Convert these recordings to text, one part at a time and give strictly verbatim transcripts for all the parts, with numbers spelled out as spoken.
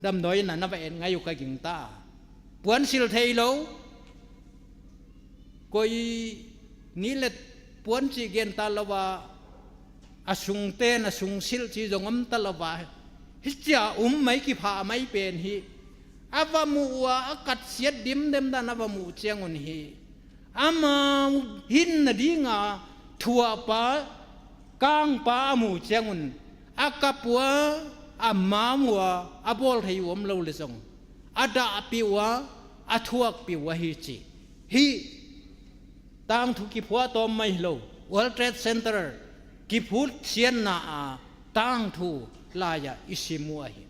Damdawi in a na va en ngai uh ka gingta. Puansilh thei lo. Koi nih le puan cih genta lo a, a sungten a sungsilh cih zong omta lo a, hih cia um mai, kipha mai pen hi. A va muh uh a, a katsiat dimdem dan a va muh ciangun hi, amau hin nadinga thuahpa, kangpa a muh ciangun a kap uh a, a mam uh a, a bawl thei uh om lo le zong a dahpih uh a, a thuakpih uh ahi ci. Hih tangthu kiphuah tawm mai hi lo, World Trade Center kiphut sianna a tangthu lai-ah i sim uh ahi.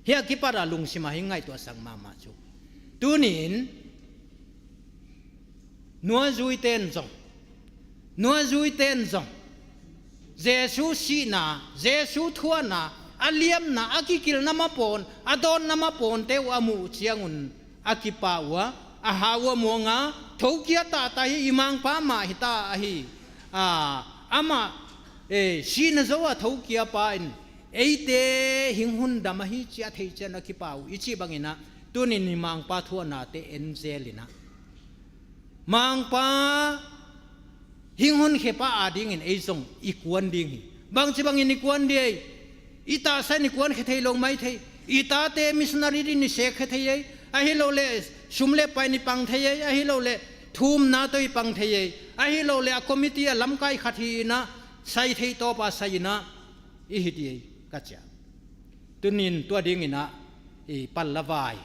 Hih a kipat a lungsim ah hih ngaihtuahsak mahmah cu, tuni-in nuazuite in zong, nuazuite in zong Jesu sihna, Jesu thuahna, a liamna, a kikilhna mapawn, a dawnna mapawnte uh a muh ciangun a kipah uh a, a hau uh a, muang a, thokia tahtah hi, i mangpa mah hi ta ahi. A, amah, eh, sihna zo a thokia pa in eite hing hun dam ahi ci a thei ciang a kipah uh i cih bangin ah, tuni-in i mangpa thuahnate en zel in ah, mangpa hing honkhia pa adingin ei zong i kuan ding hi. Bangci bangin i kuan ding ei? I tahsa in i kuankhia thei lo mai thei. I tate missionary dingin i sekkhia thei ei. Ahi lo leh sum le pai in i pang thei ei. Ahi lo leh thumna tawh i pang thei ei. Ahi lo leh a committee a lamkai khat hi in ah, sai thei tawpa sai in ah i hi ding ei, ka ci a. Tuni-in tua dingin ah i pal la vai.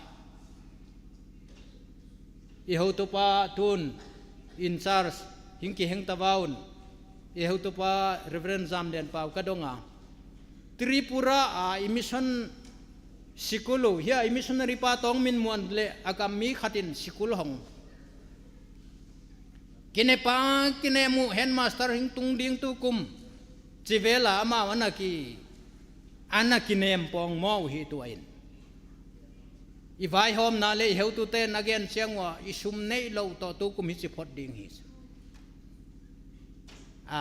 I hotupa tun in charge hing kiheng ta va un. I hotupa Reverend Zam Lian Pau ka dong a, Tripura a i mission sikul uh, hia i missionary pa Tawng Min Muan le a gam mi khat in sikul hong kinepa, kinem uh, headmaster hing tung ding tu kum ci vela amau a na ki, a na kinem pawng maw uh hi. Tua in i vaihawmna le i heutute na gen ciang uh a, i sum neih loh tawh tu kum hi ci phot ding hi. A,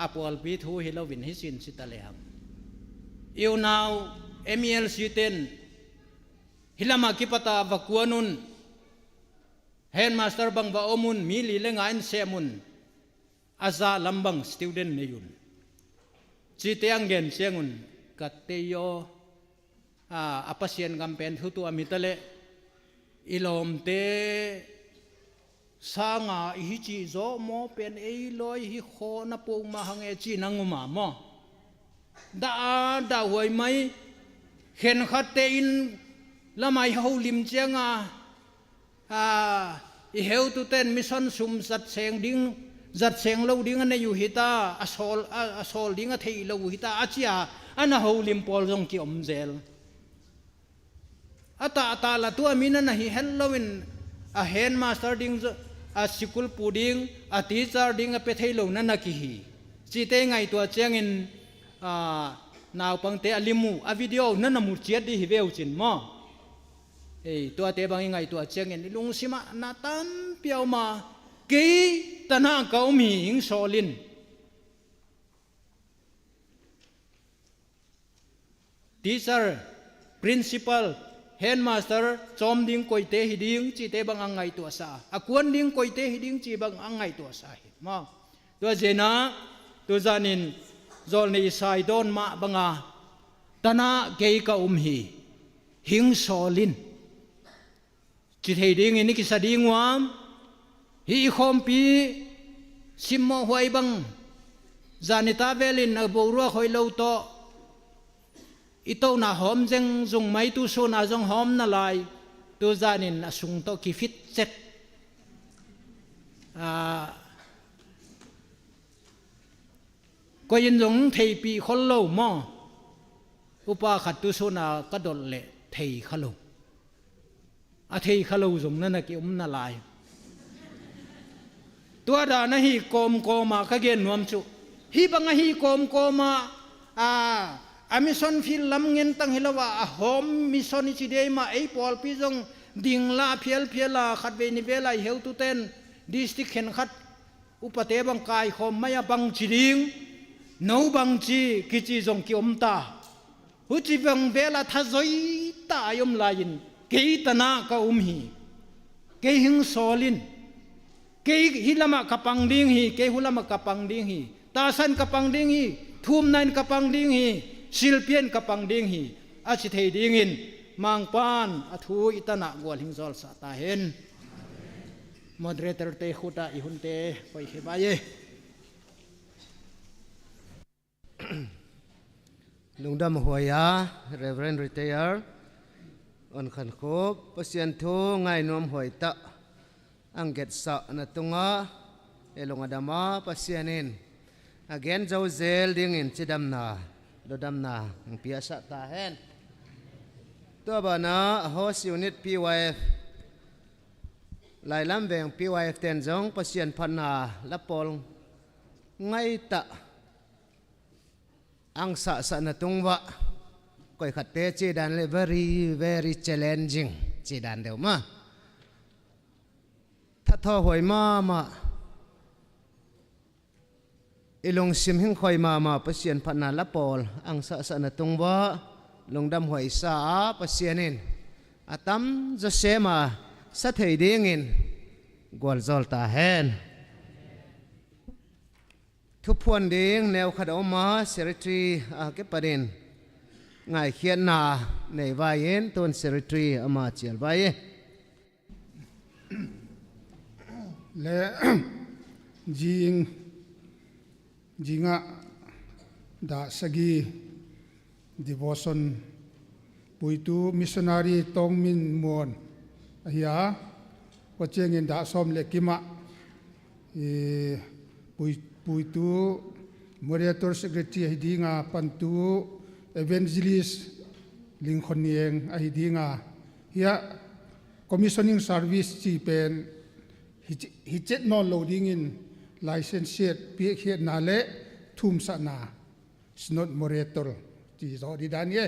a pawlpi thu hi loin hi sin ci ta lehang, i unau M E L C ten hih lamah kipata va kuan un, headmaster bang va om un, mi li le nga in sem un, a za lam bang student nei un, cite ang gen ciangun ka tei aw. A, a Pasian gam pen thutuam hi ta leh, i lawmte sanga i hi cih zawh maw, pen ei lawi hi khawh na pawh mah hang e ci nang um a maw? Dah a, dah huai mai, khenkhatte in lamah i holim cianga, a, i heututen mission sum zat seng ding, zat seng lo ding a nei uh hi ta, a sawl, a, a sawl ding a theih lo uh hi ta, a cia a na holim pawl zong kiom zel. A tahtah la tua mi na na hi het loin, a headmaster ding, a sikul pu ding, a teacher ding a pia thei lo na na kihi. Cite ngaihtuah ciangin, a, naupangte a lim uh, a video na na mu ciat dih hi ve uh cin maw? Ei, tuate bang i ngaihtuah ciangin i lungsimah na tampi a om a, kei tanah ka um hi, hing sawl in. Teacher, principal, headmaster cawm ding koite hi ding cite bang a ngaihtuahsa a, a kuan ding koite hi ding ci bang a ngaihtuahsa hi maw? Tua zenah, tu zanin zawlnei Isai dawn mah banga, tanah kei ka um hi, hing sawl in, ci thei dingin i kisa ding uh a, hih i khawmpi simmawh huai bang, zan i ta velin a boruak hoih lo tawh i tona hawm zengzung mai, tu suna zong hawm na lai, tu zanin a sung tawh kifit cek. A, koi in zong theihpih khol lo maw? Upa khat tu suna ka dolh leh thei kha lo. A thei kha lo zong na na ki-om na lai. Tua dan a hi kawmkawma ka gen nuam cu, hih bang a hi kawmkawma, a, a mission field lam ngentang hi lo a, a home mission i ci dei mah, ei pawlpi zong dingla a phialphial a, khatvei ni vela i heututen district khenkhat upate bang kaikhawm mai a, bangci ding, no bangci kici zong ki-om ta. Huci vang vela thazoi ta a i om lai-in kei tanah ka um hi. Kei hing sawl in. Kei hih lamah ka pang ding hi, kei hu lamah ka pang ding hi. Tahsan ka pang ding hi, thumna in ka pang ding hi, silpian ka pang ding hi, a ci thei dingin Mangpan a thu i tanah gual hing zawlsah ta hen. Moderator te khut ah i hunte koih hi vai e. Lungdam huai a, Reverend Retired On Khan Khup, Pasian thu ngainuam huai tah ang getsah na tungah i lung a dam a, Pasian in a gen zo zel dingin cidamna, lungdamna ang piaksak ta hen. Tua banah a host unit P Y F, Lailam Veng P Y F ten zong Pasian phatna la pawl ngaitah ang sahsah na tung vah, koi khatte cidan le very, very challenging cidan deuh mah. Thathawh huai mahmah, i lungsim hingkhoi mahmah Pasian phatna la pawl ang sahsah na tung vah, lungdam huai sa a, Pasian in a tam zaw sem a sa thei dingin gualzawl ta hen. Thuphuan ding neukhat a om a, Secretary a kipatin ngaikhiatna nei vai in, tun Secretary ama cial vai e. Le zing, zingah dah sagih devotion puitu missionary Tawng Min Muan ahi a, kua ciangin dah sawm le kimah i pui, puitu moderator secretary ahi dinga, pantu evangelist Ling Khon Niang ahi dinga, hiah commissioning service ci pen hi, hi cet nawn lo dingin license piakkhiatna le thumsakna Synod Moderator ci zawh ding dan hi e.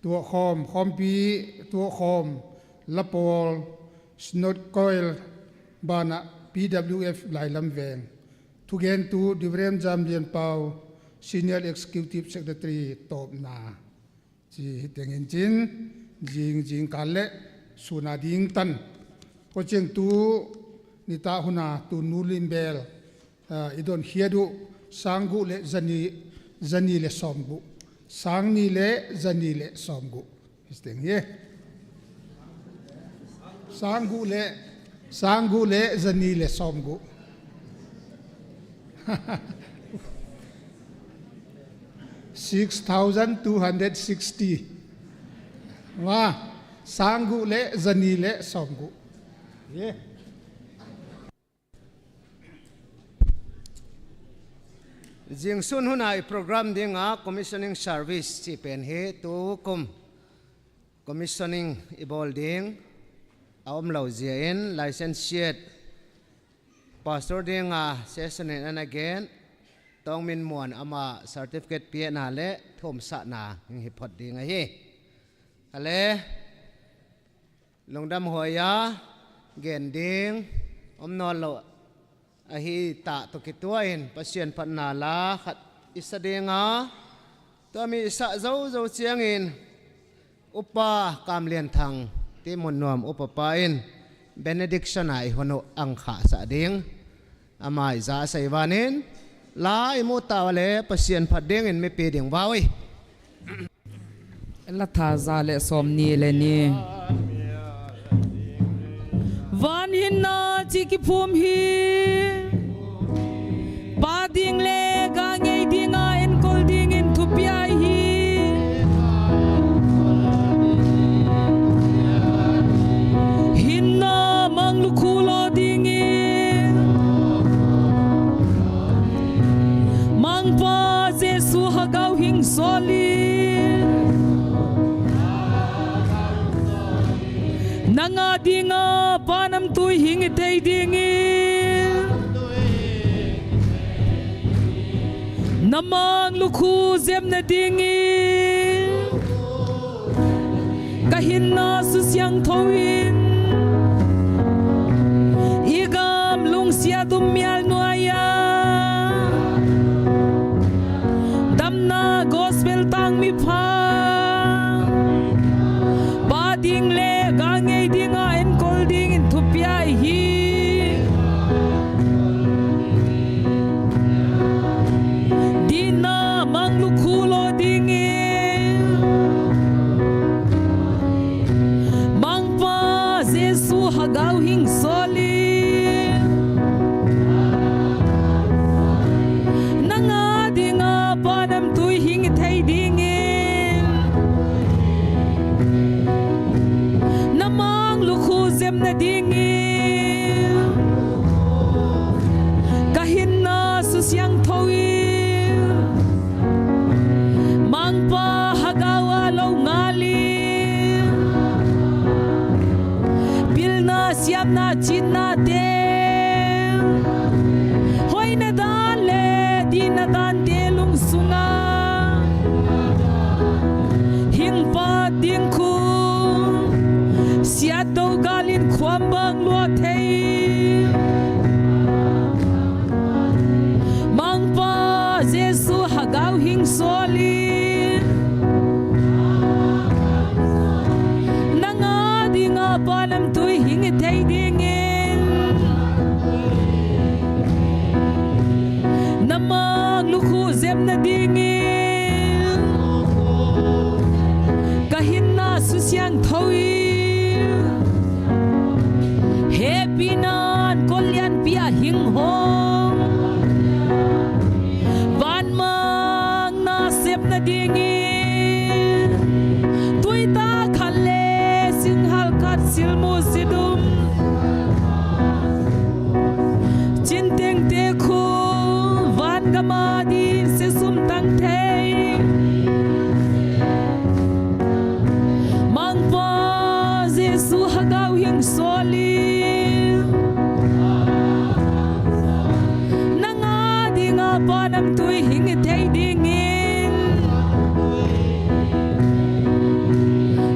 Tuahkhawm, khawmpi tuahkhawm la pawl, Synod Choir banah P W F Lailam Veng, thugentu Reverend Zam Lian Pau, Senior Executive Secretary tawpna ci hi tengin cin, zing, zingkal le sun a ding tan. Kua ciang tu nitah hun a tun nu limbel, ah, i don khiat uh, sang guh le zani, zani le sawm guh. Sang ni le zani le sawm guh. Hi teng hi. Sang guh le, sang guh le zani le sawm guh. Six thousand two hundred sixty. Wa, sang guh le zani le sawm guh. Hi. Zingsun hun a i program dinga commissioning service ci pen hi, tu kum commissioning i bawl ding a om lo zia in license siat pastor dinga session in ana gen, Tawng Min Muan ama certificate piakna le thumsakna hing hi phot ding ahi. Ale, lungdam huai a, gen ding om nawn lo ahi tah tawh kituahin Pasian phatna la khat i sa dinga, tua mi i sah zozo ciangin Upa Kam Lian Thang, Ti Mun Nuam upa pa in benediction a i hun uh ang khahsak ding. Ama i za a sei vanin la i muh tawh le Pasian phat dingin mipi ding vau hi. La tha za le sawm ni le ni. Van hinna ci kiphum hi. Pa ding le ga ngei dinga enkol dingin thupia hi. Hinna mang lukhu lo dingin Mangpa Jesu hagau hing sawlin, nanga dinga panam tui hing i tei dingin, na mang lukhu zem na dingin, ka hinna susiangtho in, i gam lungsiat um mial nuai-a, damna gospel tangmi pha lo ngal in, pilna siamna citnate, hoihna dan le dihna dante lungsunga hing pat ding khu, siatto gal in khuam bang lua thei. Mangpa Jesu hagau hing sual in, nang a dinga panamtui hing i thei dingin, na mang lukhu zem nadingin, ka hinna susiangtho in, hehpihna in kol lianpi ah hing hong, vanmang na sep nadingin, tuita khat le singhal khat, silmu sidum, cintengte khu vangam a ding sisum tang thei. Mangpa Jesu hagau hing sual in, nang a dinga panamtui hing i thei dingin,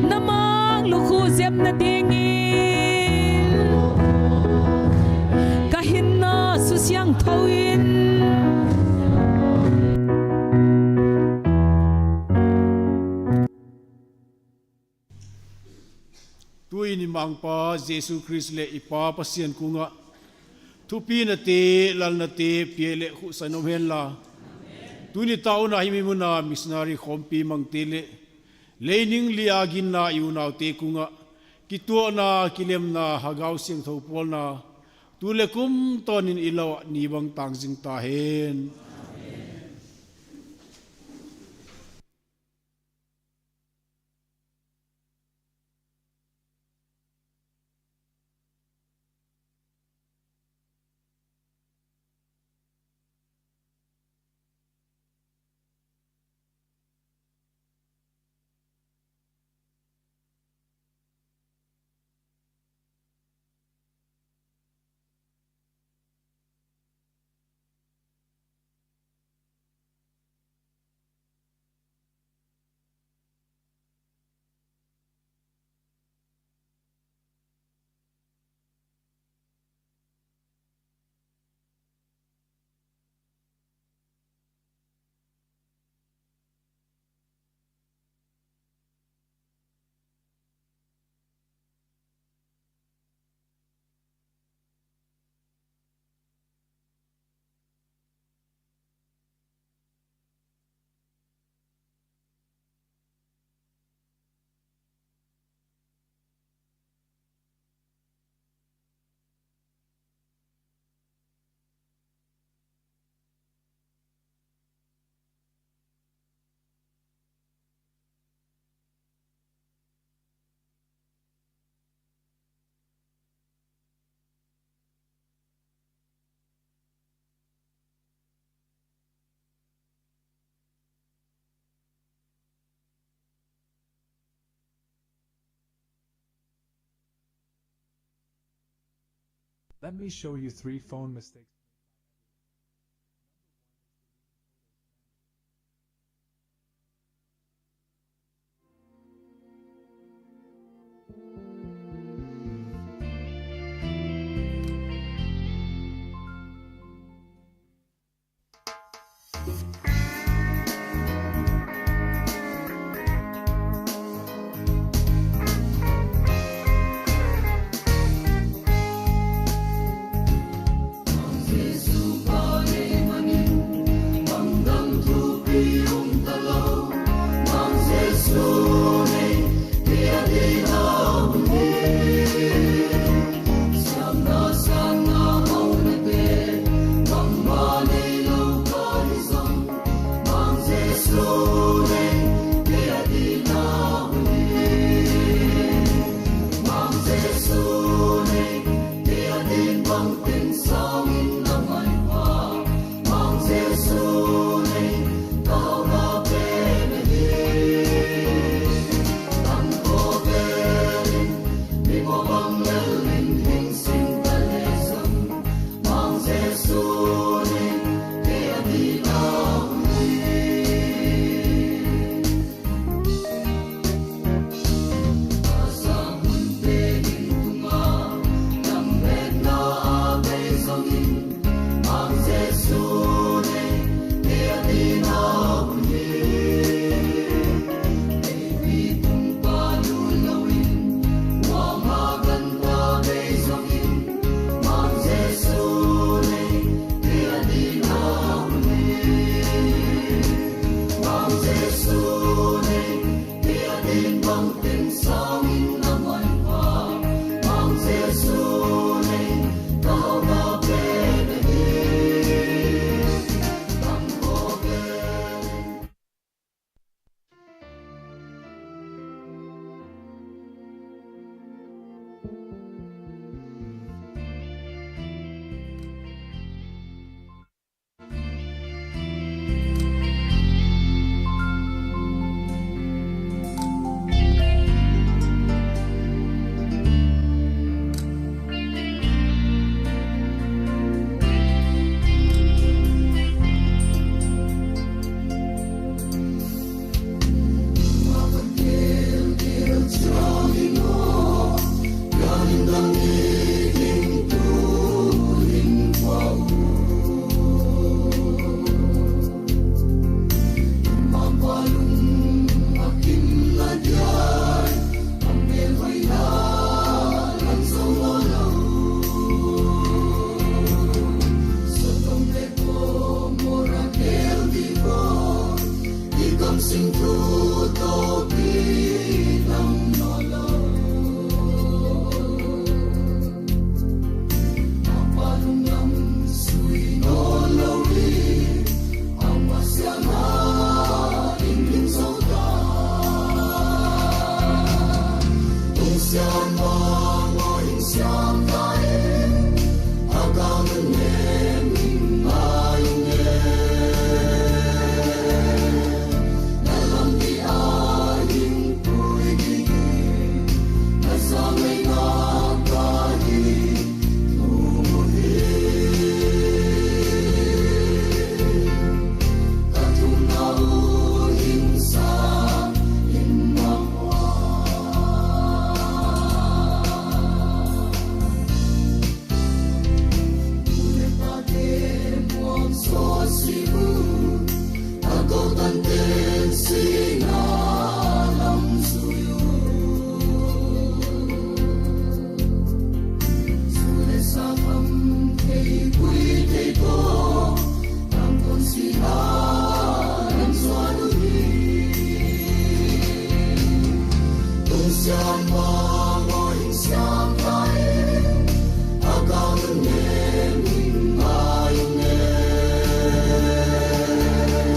na mang lukhu zem nadingin, ka hinna susiangtho in, tu-in i Mangpa Jesu Khrist le i Pa Pasian kungah thupinate, lalnate, pia le khuhsa in om henla. Tuni tauna himi muna missionary khawmpi mangte le leining lia ginna i unaute kungah kituahna, kilemna, hagau siangtho pualna tu le kum tawnin i lo ah ni bang tangzing ta hen. Let me show you three phone mistakes.